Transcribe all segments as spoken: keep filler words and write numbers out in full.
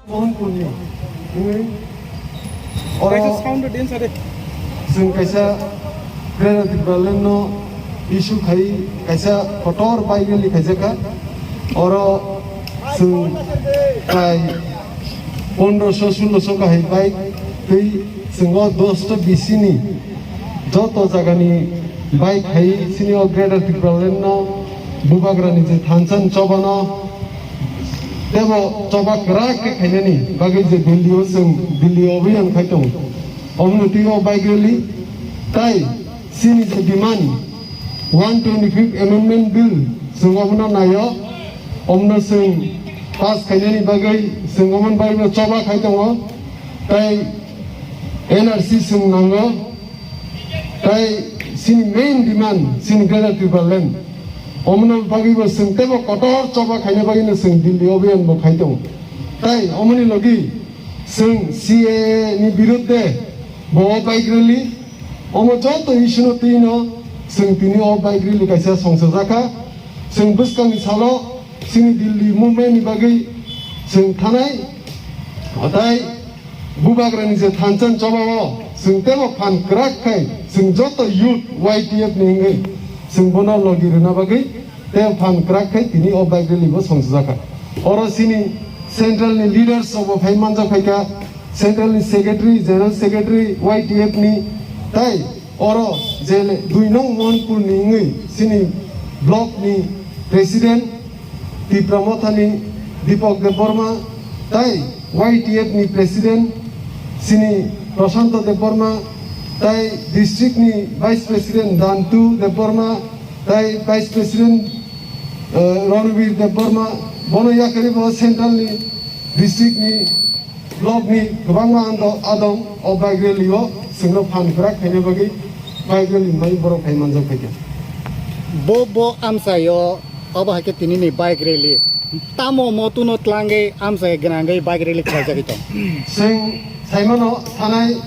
Mohanpurni wngwi oro kaisa sound din sade. Chwng kaisa Greater Tipraland no issue khai kaisa kotor bike rally khaijakha. Oro chwng prai pondroso sulloso kahai bike twi chwng o dosta bisini joto jagani bike khai chini o Greater Tipraland no bubagrani je thansa ni chobano tebo choba kwrak khe khainani bagwi je Delhi o chwng Delhi o abhiyan khai tongo. Omono twi o bike rally tai chini je demand one twenty-fifth Amendment Bill chwng omono naio, omono chwng pass khainani bagwi chwng omono bagwi choba khai tongo. Tai N R C chwng nango. Tai chini main demand chini Greater Tipraland. Omono bagwi bo chwng teibo kotor choba khaina bagwi no chwng Delhi abhiyan bo khai tongo. Tai omoni logi chwng C A A ni birudde bo o bike rally, omo joto issue no twi no chwng tini o bike rally kaisa songchajakha. Chwng bwskangni salo chini Delhi movement ni bagwi chwng thanai. Tai bubagrani je thansa ni chobao chwng teibo phan kwrak khai chwng joto youth Y T F ni wngwi chwng bono logi rwna bagwi tei phan kwrak khai tini o bike rally bo songchajakha. Oro chini central ni leaders rok bo phai manjak phaikha, central ni secretary, general secretary Y T F ni, tai oro je le dui nong Mohanpur ni wngwi chini block ni president Tipra Mothani Deepak Debbarma, tai Y T F ni president chini Prashanto Debbarma, tai district ni vice president Dantu Debbarma, tai vice president, eh, Ranbir Debbarma, bono yakarwi bo central ni district ni Block ni kwbangma ando-, adong o bike rally o chwngno phan kwrak khaina bagwi bike rally mai borok phai manjak phaikha. Bo, bo amchaio obo hai khe tini ni bike rally tamo motuno tlangwi amchai gwnangwi bike rally khlaijagwi tong. Chwng saimano sanai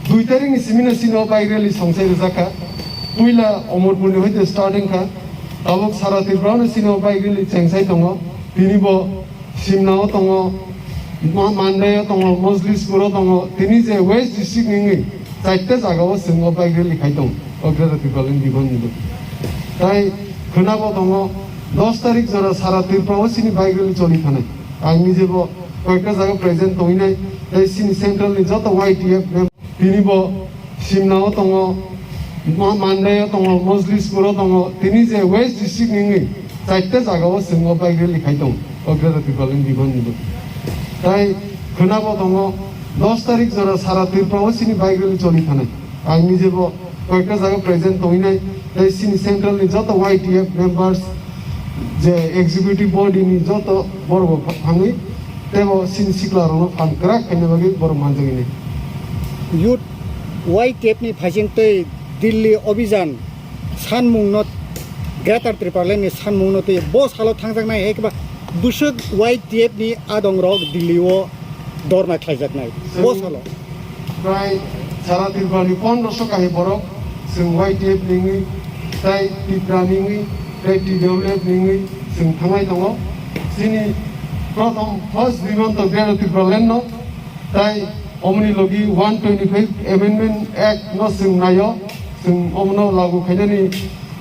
dui tarikh ni simi no chini o bike rally songsai rwjakha. Puila Omorpur ni hoite start wngkha. Tabuk sara Tripura no chini o bike rally chengsai tongo. Tini bo Simna o tongo, Ma-, Mandai o tongo, Mojlispur o tongo, tini je West District ni wngwi chaita jaga o chwng o bike rally khai tongo, o Greater Tipraland ni bini bagwi. Tai khwnabo tongo, dos tarik jora sara Tripura o chini bike rally choli thanai. Ang nije bo koyekta jaga present tongwi nai, tai chini central ni joto Y T F member Tini bo Simna o tongo, Ma-, Mandai o tongo, Mojlispur o tongo. Tini je West District ni wngwi chaita jaga o chwng o bike rally khai tongo, o Greater Tipraland ni bini bagwi. Tai khwnabo tongo, dos tarik jora sara Tripura o chini bike rally choli thanai. Ang nije bo koyekta jaga present tongwi nai, tai chini central ni joto Y T F members, je executive body ni joto borok bo thangwi teibo chini sikla rokno phan kwrak khaina bagwi borok manjak hwnwi. Youth Y T F ni phaising tei Delhi Abhijan sanmungno, Greater Tipraland ni sanmungno tei bo salo thangjaknai, ekba bwswk Y T F ni adongrok Delhi o dorna khlaijaknai bo salo. Prai sara Tripura ni pondroso kahai borok chwng Y T F ni wngwi, tai Tipra ni wngwi, tai T W F ni wngwi chwng thangnai tongo. Chini prothom first demand to Greater Tipraland no, tai omoni logi one twenty-five Amendment Act no chwng naio, chwng omono lagu khainani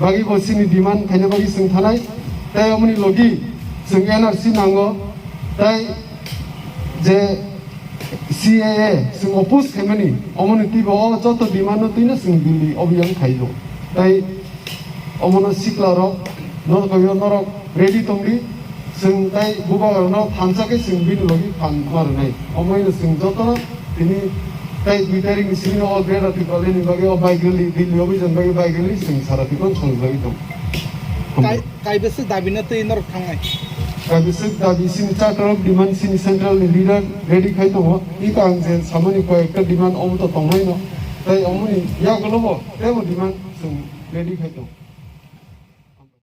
bagwi bo chini demand khaina bagwi chwng thanai, tai omoni logi chwng N R C nango, tai je C A A chwng oppose khaimani, omoni twibo o joto demand no twino chwng Delhi obiyang khaio. Tai omono sikla rok norok yo norok ready tongdi, chwng tai bubagrano phansa khe chwng bini logi phan ma rwnai. Omoino chwng jotono Tini tai dui tarikh ni simi o Greater Tipraland ni bagwi o bike rally, Delhi o bai jani bagwi bike rally chwng sara Tripura song jagwi tong. Kai-, kaibwswk dabi no twi norok thangnai? Kaibwswk dabi sini charter of demand sini central ni leader ready khai tongo. Iko ang je samani koi ekta demand omo to tongnai no. Tai omo ni yagulo bo tebo demand chwng ready khai tongo.